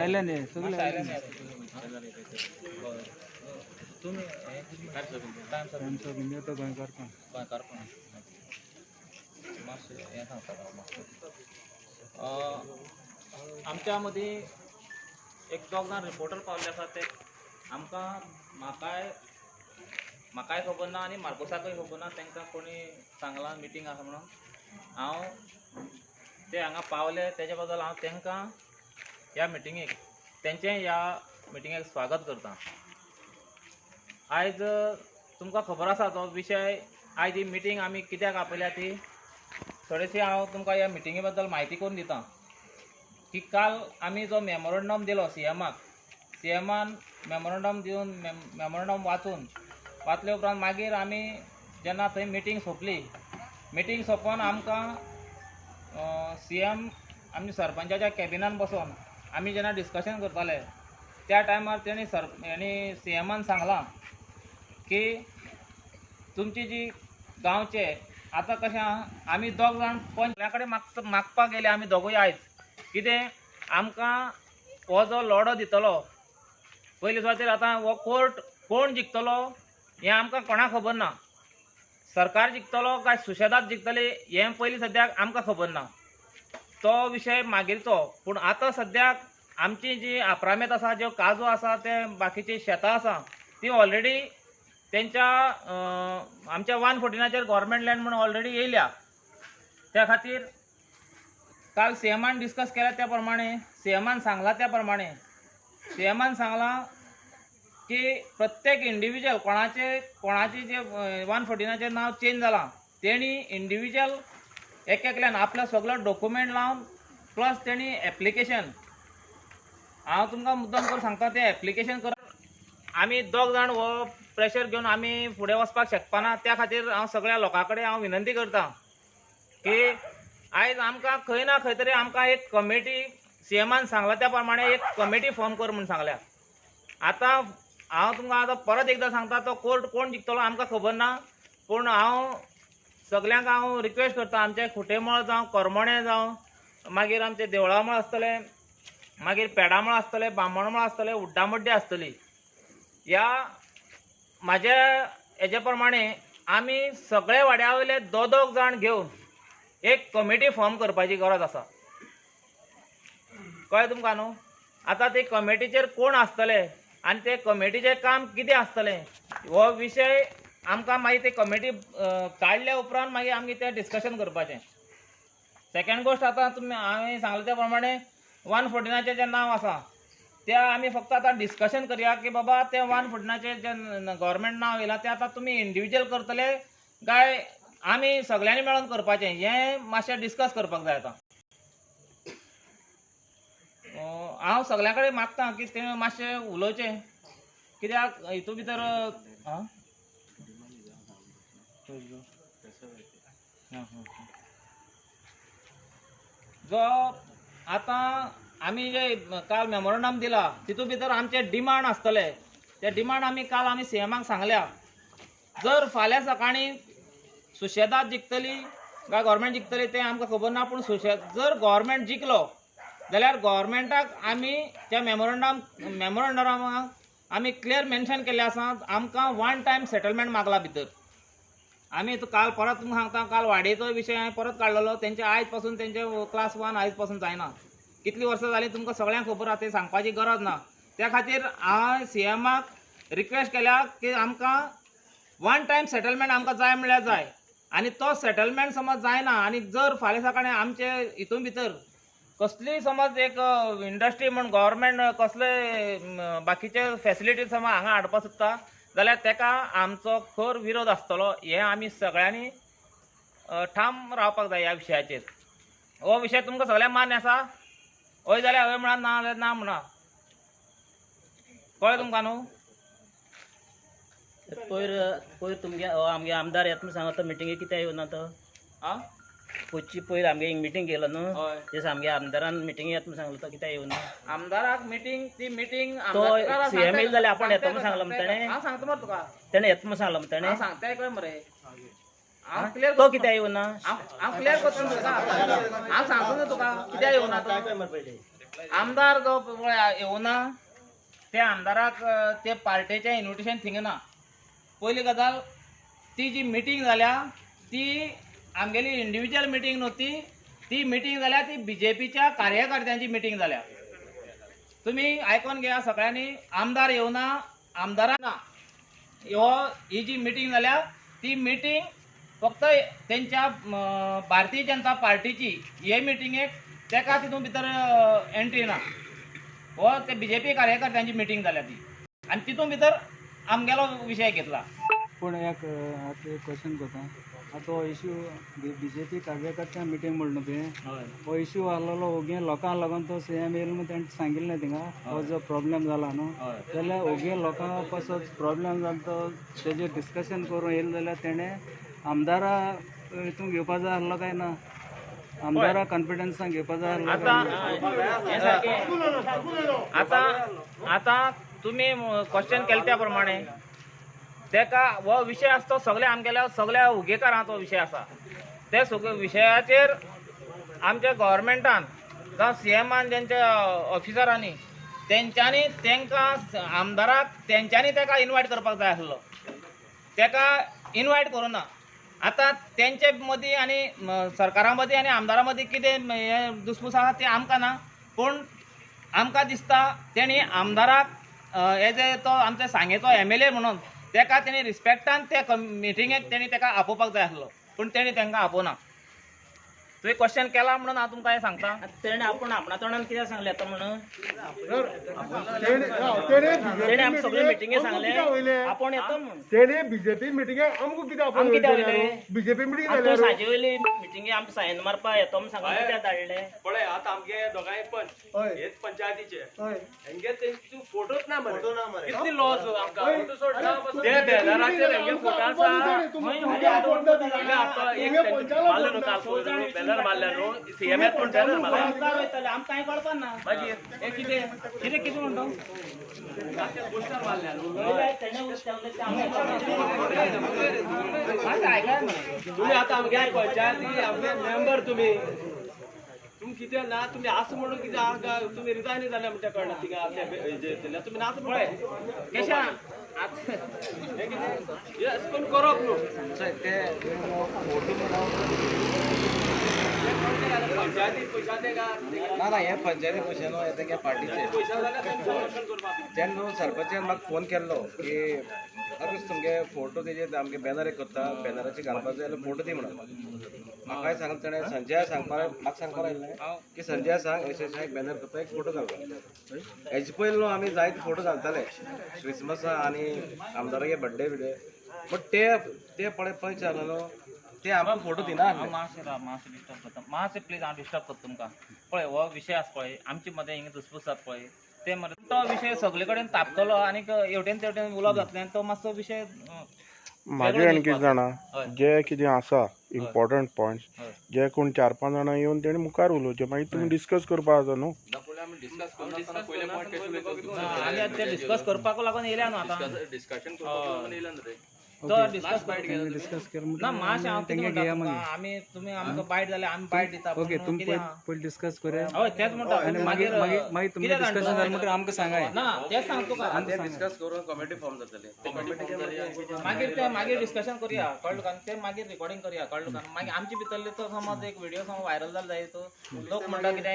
आयले सगळे. तुमी टायम्स ऑफ इंडिया तो गोंयकारपण. गोंयकारपण मातशें हें सांगता हांव मातशें. आमच्या मदीं एक दोग जाण रिपोर्टर पावल्ले आसा. ते आमकां म्हाकाय म्हाकाय खबर ना आनी मार्कोसाकय खबर ना. तांकां कोणी सांगलां मिटींग आसा म्हणून. हांव ते हांगा पावले तेज्या बद्दल हांव तांकां ह्या मिटिंगेक, तेंचें ह्या मिटिंगेक स्वागत करता. आयज तुमकां खबर आसा तो विशय. आयज ही मिटींग आमी कित्याक आपयल्या ती थोडीशी हांव तुमकां ह्या मिटिंगे बद्दल म्हायती करून दिता की काल आमी जो मेमोरंडम दिलो सीएमाक, सीएमान मेमोरंडम दिवन, मेमोरंडम वाचून, वाचले उपरांत मागीर आमी जेन्ना थंय मिटींग सोंपली, मिटींग सोंपोवन आमकां सीएम आमी सरपंचाच्या कॅबिनान बसोन आमी जेन्ना डिस्कशन करताले त्या टायमार तेणी सर हेणी सीएमान सांगलां की तुमची जी गांवचे आतां कशें आहा, आमी दोग जाण पंच कडेन मागपाक गेले आमी दोगूय आयज. कितें आमकां हो जो लढो दितलो पयले सुवातेर, आतां हो कोर्ट कोण जिखतलो हें आमकां कोणाक खबर ना. सरकार जिखतलो काय सुशेगाद जिखतली हें पयलीं सद्याक आमकां खबर ना. तो विशय मागीरचो. पूण आतां सद्याक आमची जी आप्रामेत आसा, ज्यो काजू आसा, ते बाकीची शेतां आसा, ती ऑलरेडी तेंच्या आमच्या 114चेर गव्हर्मेंट लँड म्हणून ऑलरेडी येयल्या. त्या खातीर काल सीएमान डिस्कस केल्या त्या प्रमाणे, सीएमान सांगलां त्या प्रमाणे, सीएमान सांगलां की प्रत्येक इंडिविज्युअल कोणाचे कोणाचे जे 114चेर नांव चेंज जालां तेणी इंडिविज्युअल एक एकल्यान आपलो सगलो डॉक्युमेंट लावन प्लस तेणी एप्लिकेशन, हांव तुमकां मुद्दम करून सांगता, तें एप्लिकेशन कर. आमी दोग जाण हो प्रेशर घेवन आमी फुडें वचपाक शकपाना. त्या खातीर हांव सगळ्या लोकां कडेन हांव विनंती करता की आयज आमकां खंय ना खंय तरी आमकां एक कमिटी, सीएमान सांगला त्या प्रमाणे एक कमिटी फॉर्म कर म्हूण सांगल्या. आतां हांव तुमकां आतां परत एकदां सांगता, तो कोर्ट कोण जिखतलो आमकां खबर ना. पूण हांव सगल्यांक हांव रिक्वेस्ट करता, आमचे खुटेमळ जावं, करमणें जावं, मागीर आमचे देवळामळ आसतलें, मागीर पेडामळ आसतलें, बामणमळ आसतलें, उड्डामड्डी आसतली, ह्या म्हाज्या हेजे प्रमाणे आमी सगळे वाड्या वयले दोग दोग जाण घेवन एक कमिटी फॉर्म करपाची गरज आसा. कळ्ळें तुमकां न्हू? आतां ते कमिटीचेर कोण आसतले आनी ते कमिटीचें काम कितें आसतलें हो विशय आमकां मागीर ते कमिटी काडल्या उपरांत मागीर आमी तें डिस्कशन करपाचें. सेकंड गोश्ट, आतां तुमी हांवें सांगलें त्या प्रमाणे 114चें जें नांव आसा तें आमी फक्त आतां डिस्कशन करया की बाबा तें 114चें जें गव्हर्मेंट नांव येयलां तें आतां तुमी इंडिविज्युअल करतले काय आमी सगळ्यांनी मेळोन करपाचें हें मातशें डिस्कस करपाक जाय. आतां हांव सगळ्यां कडेन मागता की तें मातशें उलोवचें कित्याक हितून भितर आं हां हां जो आतां आमी जे काल मेमोरंडम दिला तितून भितर आमचे डिमांड आसतले. ते डिमांड आमी काल आमी सीएमाक सांगल्या. जर फाल्यां सकाळीं सुशेगाद जिखतली काय गव्हर्मेंट जिखतली तें आमकां खबर ना. पूण सुशेग जर गव्हर्मेंट जिखलो जाल्यार गव्हर्मेंटाक आमी त्या मेमोरंडमाक आमी क्लियर मेन्शन केल्लें आसा, आमकां वन टायम सेटलमेंट मागला भितर. आमी काल परत तुमकां सांगता, काल वाडयेचो विशय हांवें परत काडलेलो. तेंचे आयज पासून तेंचे क्लास 1 आयज पासून जायना. कितलीं वर्सां जालीं तुमकां सगळ्यांक खबर आसा, तें सांगपाची गरज ना. त्या खातीर हांवें सीएमाक रिक्वेस्ट केल्या की आमकां वन टायम सेटलमेंट आमकां जाय म्हणल्यार जाय. आनी तो सेटलमेंट समज जायना आनी जर फाल्यां सकाळीं आमचे हितून भितर कसलीय समज एक इंडस्ट्री म्हूण गव्हर्मेंट कसले बाकीचे फेसिलिटीज समज हांगा हाडपाक सोदता जाल्यार तेका आमचो खर विरोध आसतलो. हें आमी सगळ्यांनी ठाम रावपाक जाय ह्या विशयाचेर. हो विशय तुमकां सगळ्यांक मान्य आसा? हय जाल्यार हय म्हणा, ना जाल्यार ना म्हणा. कळ्ळें तुमकां न्हू? पयर पयर तुमगे आमगे आमदार येता म्हूण सांगता, मिटिंगेक कित्याक येवना तो? आं पयची पयर आमगे एक मिटींग केलो न्हू, हय, ते आमगे आमदारान मिटिंग येता म्हूण सांगलो, तो कित्याक येवना? आमदाराक मिटींग, ती मिटींग तो सीएम येयलो जाल्यार आपूण येता म्हूण सांगला ताणें. हांव सांगता मरे तुका. तेणें येता म्हूण सांगला ताणें. हांव सांगता कळ्ळें मरे, हांव क्लियर तो कित्याक येवना? हांव क्लियर करता तुका, हांव सांगता न्हू तुका कित्याक येवना तो. आमदार जो पळय येवना त्या आमदाराक ते पार्टेचें इन्विटेशन थिंगा ना. पयली गजाल ती जी मिटींग जाल्या ती आमगेली इंडिविज्युअल मिटींग न्हू, ती ती मिटींग जाल्या ती बीजेपीच्या कार्यकर्त्यांची मिटींग जाल्या. तुमी आयकोन घेया सगळ्यांनी, आमदार येवना, आमदाराक ना. हो ही जी मिटींग जाल्या ती मिटींग फक्त तेंच्या भारतीय जनता पार्टीची हे मिटिंगेक तेका तितून भितर एंट्री ना. हो ते बीजेपी कार्यकर्त्यांची मिटींग जाल्या ती आनी तितून भितर आमगेलो विशय घेतला. पूण एक आतां एक क्वेश्चन करता. आतां हो इशू बीजेपी कार्यकर्त्या मिटींग म्हणलो न्हू तुवें, हो इशू आहलोलो ओगी लोकांक लागून तो सीएम येयलो म्हूण तेणें सांगिल्लें थिंगा. हो जो प्रॉब्लेम जाला न्हू जाल्यार ओगी लोकां पासत प्रॉब्लेम जालो तो तेजेर डिस्कशन करून येयलो जाल्यार तेणें आमदारा हितून घेवपा जाय आहलो काय ना? आमदारा कॉन्फिडन्सान घेवपा जाय आहलो आतां हें सारकें. आतां आतां तुमी क्वेश्चन केले त्या प्रमाणे तेका हो विशय आसा तो सगळ्या आमगेल्या सगळ्या उगेकारांचो विशय आसा. ते सगळे विशयाचेर आमच्या गव्हर्मेंटान जावं सीएमान तेंच्या ऑफिसरांनी तेंच्यांनी तेंकां आमदाराक तेंच्यांनी तेका इनवायट करपाक जाय आसलो, तेका इनवायट करूं ना. आतां तेंचे मदीं आनी सरकारा मदीं आनी आमदारा मदीं कितें हें दुसमूस आसा तें आमकां ना, पूण आमकां दिसता तेणी आमदाराक एज ए तो आमच्या सांगेचो एमएलए म्हणून तेका तेणी रिस्पेक्टान त्या मिटिंगेक तेणी तेका आपोवपाक जाय आसलो, पूण तेणी तेंकां आपोवना. तुवें क्वेश्चन केला म्हणून हांव तुमकां हें सांगता. आतां तेणें आपूण आपणा तोंडान कितें सांगलें आतां म्हणून तेणे तेणें आमकां सगळे मिटिंगे सांगलें आपूण येतो म्हूण. तेणे बीजेपी मिटिंगे आमकां कितें आमकां कित्याक वयले? बीजेपी मिटिंग आतां जाल्यार सांजे वयली मिटिंगे आमकां सायन मारपा येतो म्हूण सांगून कित्याक धाडले? पळय आतां आमगे दोगांय पंच हय. हेच पंचायतीचे हय. हेंगे तेंचे फोटोच ना मरे, कितली लॉस आमकां. हय. ते बॅनराचेर हेंगे फोटो आसा. आतां एक मारले न्हू काल बॅनर मारल्या न्हू सीएमएस पण बॅनर मारला. आमदार वयताले आमकां कांय कळपा ना. मागीर हे कितें कितें कितें म्हणटा? पोस्टर मारल्या न्हू. तेणें सांगलें तें आमकां. मातशें आयकया मरे. तुमी आतां आमगे पंचायती आमगे मेंबर तुमी तुमी कितें ना तुमी आसा म्हणून कितें आहा तुमी रिजायन जाले म्हणटा कळना थिंगा आमच्या तुमी नाच पळय केशा आतां हें कितें हें अशें करून करप न्हू. पंचायती पयशा ते का ना ना हे पंचायती पयशे न्हू, हे तेंगे पार्टीचे. पयशा जाल्यार तेंचे संरक्षण करपाक. तेन्ना न्हू सरपंचान म्हाका फोन केल्लो की अरे तुमगे फोटो तेजेर आमगे बॅनर एक करता, बॅनराचेर घालपाक जाय जाल्यार फोटो दी म्हणून म्हाकाय सांगलें तेणें. संजय सांगपाक म्हाका सांगपाक आयलें की संजय सांग एस एस एक बॅनर करता, एक फोटो घालपाक. हेजे पयलीं न्हू आमी जायते फोटो घालताले क्रिसमसा आनी आमदारागे बड्डे बिड्डे, बट ते ते पळय पंच जालो न्हू ते आमकां फोटो दिना हांव आसले. मातशें राव, मातशें डिस्टर्ब करता, मातशें प्लीज हांव डिस्टर्ब करता तुमकां. पळय हो विशय आसा पळय आमचे मदें हिंगा दुसपूस जाता पळय ते मरे तो विशय सगळे कडेन तापतलो आनीक हेवटेन तेवटेन उलोवप जातलें आनी तो मातसो विशय म्हाजें आनी कितें जाणा, हय. जे कितें आसा इम्पॉर्टंट पॉयंट्स हय. जे कोण 4-5 जाणां येवन तेणी मुखार उलोवचें, मागीर तुमी डिस्कस करपा जाता न्हू. डिस्कस करनासतना पयले पॉयंट कशें उलयता? आनी आतां ते डिस्कस करपाक लागून येयल्या न्हू आतां डिस्कशन करपाक लागून येयला न्हू रे. तो डिस्कस डिस्कस केलें ना मातशें हांव कितें तेंगे म्हणटा घेया तुमकां, मागीर. आमी तुमी आमकां बायट जाल्यार आमी बायट दिता. ओके पूण तुमी कितें आहा? पयलीं डिस्कस करूया हय तेंच म्हणटा. आनी मागीर मागीर मागीर तुमचें कितें जाणा डिस्कशन जालें म्हणटकीर आमकां सांगाय. ना तेंच सांगता तुका. ते डिस्कस करून कमिटी फॉर्म जातली. मागीर ते मागीर डिस्कशन करूया कळ्ळें तुका, ते मागीर रिकॉर्डिंग करूया कळ्ळें तुका. मागीर आमचे भितरले तो समज एक व्हिडिओ समज व्हायरल जालो जायत तो लोक म्हणटा कितें